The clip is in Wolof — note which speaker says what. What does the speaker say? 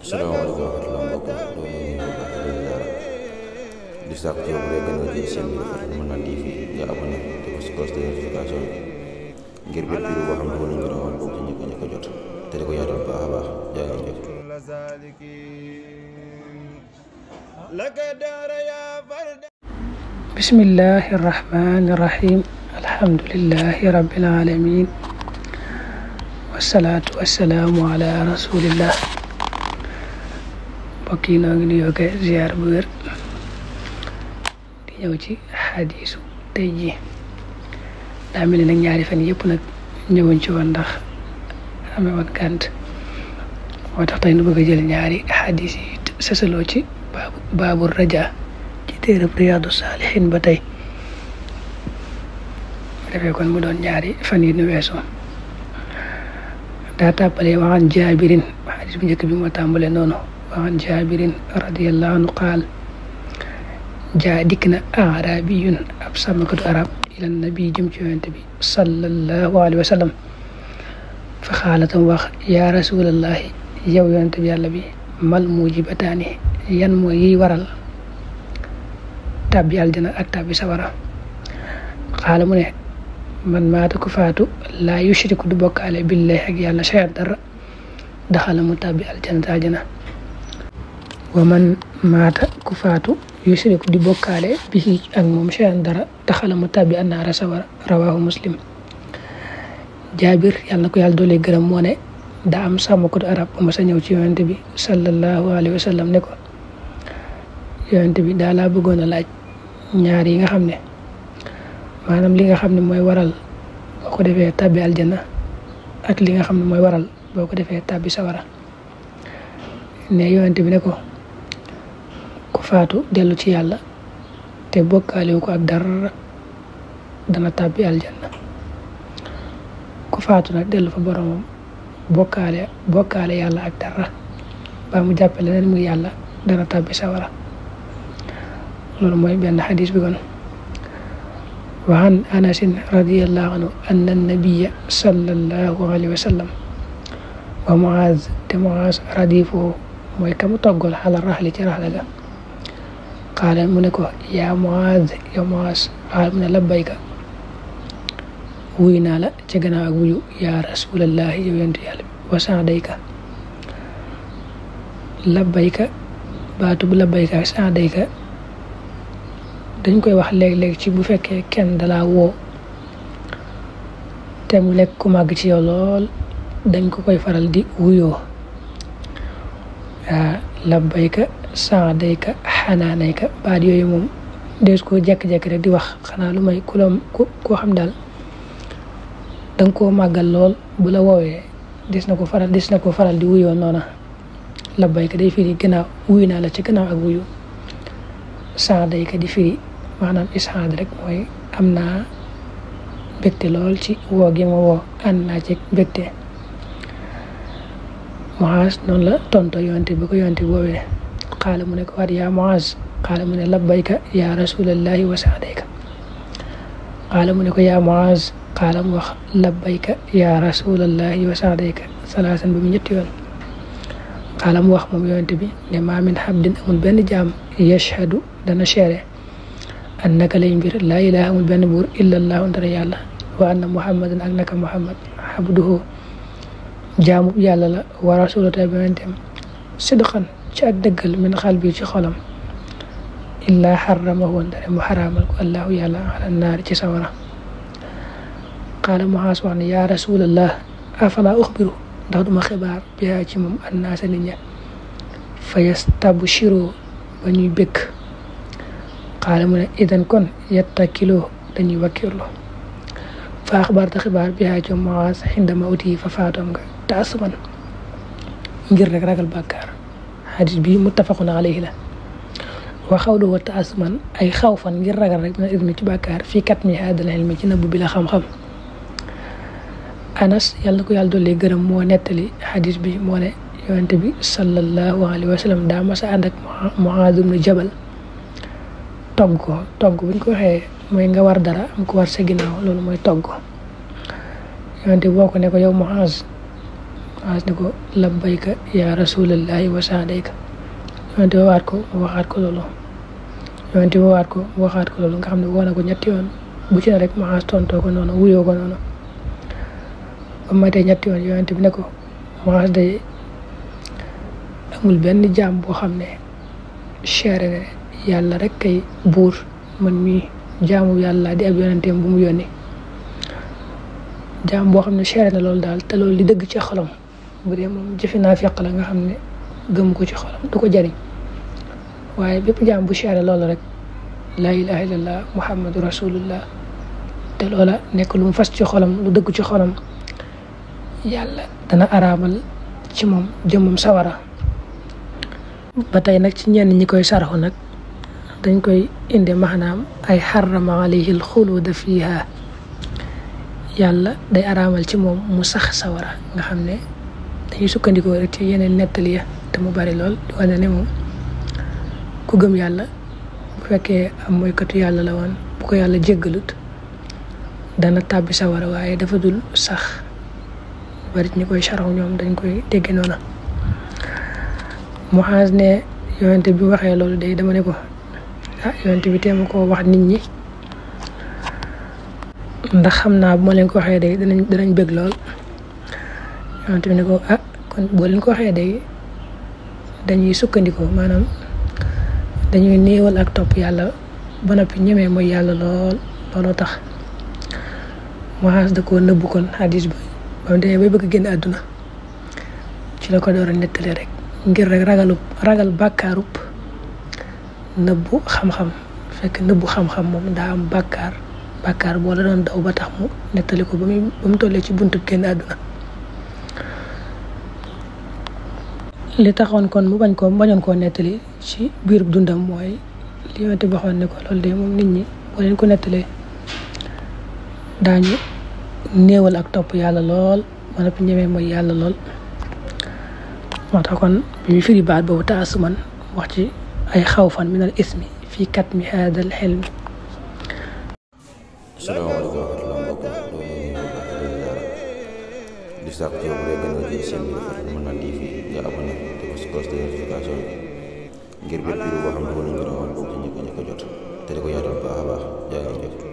Speaker 1: Assalamualaikum warahmatullahi wabarakatuh. Loolu ñu ngi baax di ziar di sàkk ci yow bu dee gën a jël seen bi dafa mën naa TV nga abonné te ko si cloche de notification ngir bépp vidéo boo xam ne wala ñu rawal boobu ci ñëkk jot te di ko yaatal bu baax a baax jaa ngeen jëf.
Speaker 2: bismillahi rahmani rahim alhamdulillahi rabbil alamin wasalaatu wasalaamu ala rasulillah. mbokk yi noo ngi nuyoo ko ziar bu wér di ñëw ci xadiisu tey jii daa mel ni nag ñaari fan yëpp nag ñëwuñ ci woon ndax amee woon gànt moo tax tey nu bëgg a jël ñaari xadiis yi sësaloo ci baabu raja ci téereb Riyaadu Saalihiin ba tey defee kon mu doon ñaari fan yi nu weesu daa tàmbalee waxaan jaabirin xadiis bu njëkk bi moo tàmbalee noonu waxaan jaabirin radiyallahu anhu qaal jaa dikk na arabiyun ab sàmmkatu arab ila nabi jëm ci yonent bi sallallahu alayhi wa sallam fa xaalatam wax yaa rasulallahi yow yonent bi yàlla bi mal mujibataani yan mooy yiy waral tàbbi aljana ak tàbbi sawara xaala mu ne man maata ku faatu laa yushriku du bokkaale billahi ak yàlla shay'an dara daxala mu tàbbi aljana wa man maata ku faatu yushriku di bokkaale bihi ak moom shay'an dara daxala mu tàbbi annaara sawara rawahu muslim. jaabir yàlla na ko yàlla doole gërëm moo ne daa am sàmmkatu arab bu ma sa ñëw ci yonent bi sallallahu alayhi wa sallam ne ko yonent bi daa laa bëggoon a laaj ñaar yi nga xam ne maanaam li nga xam ne mooy waral boo ko defee tàbbi aljana ak li nga xam ne mooy waral boo ko defee tàbbi sawara ne yonent bi ne ko ku faatu dellu ci yàlla te bokkaale wu ko ak dara dana tàbbi aljanna ku faatu nag dellu fa boromam bokkaale yàlla ak dara ba mu jàppe leneen muy yàlla dana tàbbi sawara. loolu mooy benn xadis bi kon wa an anasin radiyallahu anhu anna nabiya sallallahu alayhi wa sallam wa Muaz te Muaz radifu mooy ka mu toggal xala raxli ci raxla ga qaala mu ne ko yaa Muaz yow Muaz qaala mu ne labbayka wuy naa la ca gannaaw ak wuyu yaa rasulallahi yow yonent yàlla bi wa saadayka labbayka baatu bu labbayka ak saadayka dañ koy wax léeg-léeg ci bu fekkee kenn dalaa woo te mu nekk ku màgg ci yow lool dañ ko koy faral di wuyoo labbayka saadayka xanaanayka baat yooyu moom dees koo jekk-jekk rek di wax xanaa lu may koo xam daal danga koo màggal lool bu la woowee des na ko faral di wuyoo noona labbayka day firi gannaaw wuyu naa la ci gannaaw ak wuyu saadayka di firi maanaam ishaad rek mooy am naa mbégte lool ci woo gi ma woo ànd naa ci mbégte. Muaz noonu la tonto yonte bi ko yonte bi woowee xaala mu ne ko waat yaa Muaz xaala mu ne labbayka yaa rasulallahi wa saadayka xaala mu ne ko yaa Muaz xaala mu wax labbayka yaa rasulallahi wa saadayka salaasan ba mu ñetti yoon xaala mu wax moom yonte bi ne maa min habdin amul benn jaam yashhadu dana seere annaka lay mbir laa ilaaha amul benn buur illa allahu ndara yàlla wa anna muhammadan ak naka muhammad abduhu jaamu yàlla la wa rasulata benentem sidqan ci ak dëggal min xalbi ci xolam illaa xaramahu ndare mu xaraamal ko allahu yàlla ala naari ci sawara qaala Muaas wax ne yaa rasulallah afala uxbiru ndax duma xibaar bihaa ci moom annaasa nit ña fa yastabshiroo ba ñuy bëgg xaala mu ne idan kon yattakiloo dañuy wakkirlu fa axbarta xibaar bihaa ci Muaaz xinda mawti fa faatoom nga taasuman ngir rek ragal bàkkaar xadis bi muttafaqun alayhi la wa xawluhu taasuman ay xawfan ngir ragal rek dina idmi ci bàkkaar fii kat mi haadal ilmi ci nëbb bi la xam-xam. Anas yàlla na ko yàlla dolli gërëm moo nettali xadis bi moo ne yonent bi sallallahu alayhi wa sallam daa mas a ànd ak Muaaz ibn Jabal togg buñ ko waxee mooy nga war dara am ko war sa ginnaaw loolu mooy togg yonent bi boo ko ne ko yow Muaaz Muaaz ne ko labbayka ya rasulallahi wa saadayka. yonent bi waat ko mu waxaat ko loolu yonent bi waat ko mu waxaat ko loolu nga xam ne woo na ko ñetti yoon bu ci ne rek Muaaz tontoo ko noonu wuyoo ko noonu ba matee ñetti yoon yonent bi ne ko Muaaz day amul benn jaam boo xam ne seere ne yàlla rek kay buur man mii jaamu yàlla di ab yonenteem bu mu yónni jaam boo xam ne seere na loolu daal te loolu li dëgg ci xolam bu dee moom jëfe naa feq la nga xam ne gëm ko ci xolam du ko jariñ waaye bépp jaam bu seere loolu rek laa ilaha illallah muhammadu rasulullah te loola nekk lu mu fas ci xolam lu dëgg ci xolam yàlla dana araamal ci moom jëmmam sawara. ba tey nag ci ñenn ñi koy saraxu nag dañ koy indi maanaam ay xarama alayhi alxuluda fiha yàlla day araamal ci moom mu sax sawara nga xam ne dañuy sukkandikoo rek ci yeneen nettali ya te mu bari lool di wane ne moom ku gëm yàlla bu fekkee am moykatu yàlla la woon bu ko yàlla jéggalut dana tàbbi sawara waaye dafa dul sax bari ñi koy saraxu ñoom dañ koy dégge noona. Muaaz ne yonent bi waxee loolu day dama ne ko yonent bi teema koo wax nit ñi ndax xam naa bu ma leen ko waxee day danañ bëgg lool. yonent bi ne ko kon boo leen ko waxee day dañuy sukkandikoo maanaam dañuy néewal ak topp yàlla ba noppi ñemee mooy yàlla looloo tax. Muaaz da koo nëbbu kon hadis ba ba mu demee bay bëgg génn àdduna ci la ko door a nettali rek ngir rek ragal bàkkaarub nëbbu xam-xam fekk nëbbu xam-xam moom daa am bàkkaar boo la doon daw ba tax mu nettali ko ba mu tollee ci buntu génn àdduna. li taxoon kon mu bañoon koo nettali ci biir dundam mooy li yonent bi waxoon ne ko loolu de moom nit ñi boo leen ko nettalee daañu néewal ak topp yàlla lool ba noppi ñemee mooy yàlla lool. moo tax kon bi ñu firi baat boobu taasuman wax ci ay xawfan min al ismi fii katmi haadal xilmi.
Speaker 1: salaamaaleykum wa rahmatulah mbokk di sàkk ci yow bu dee gën a jël seen bi dafa Manaan TV nga abonné te ko si cloche de notification ngir bépp vidéo boo xam ne wala ñu rawal boobu ci ñëkk a jot te di ko yaatal baax a baax jaa ngeen jëf.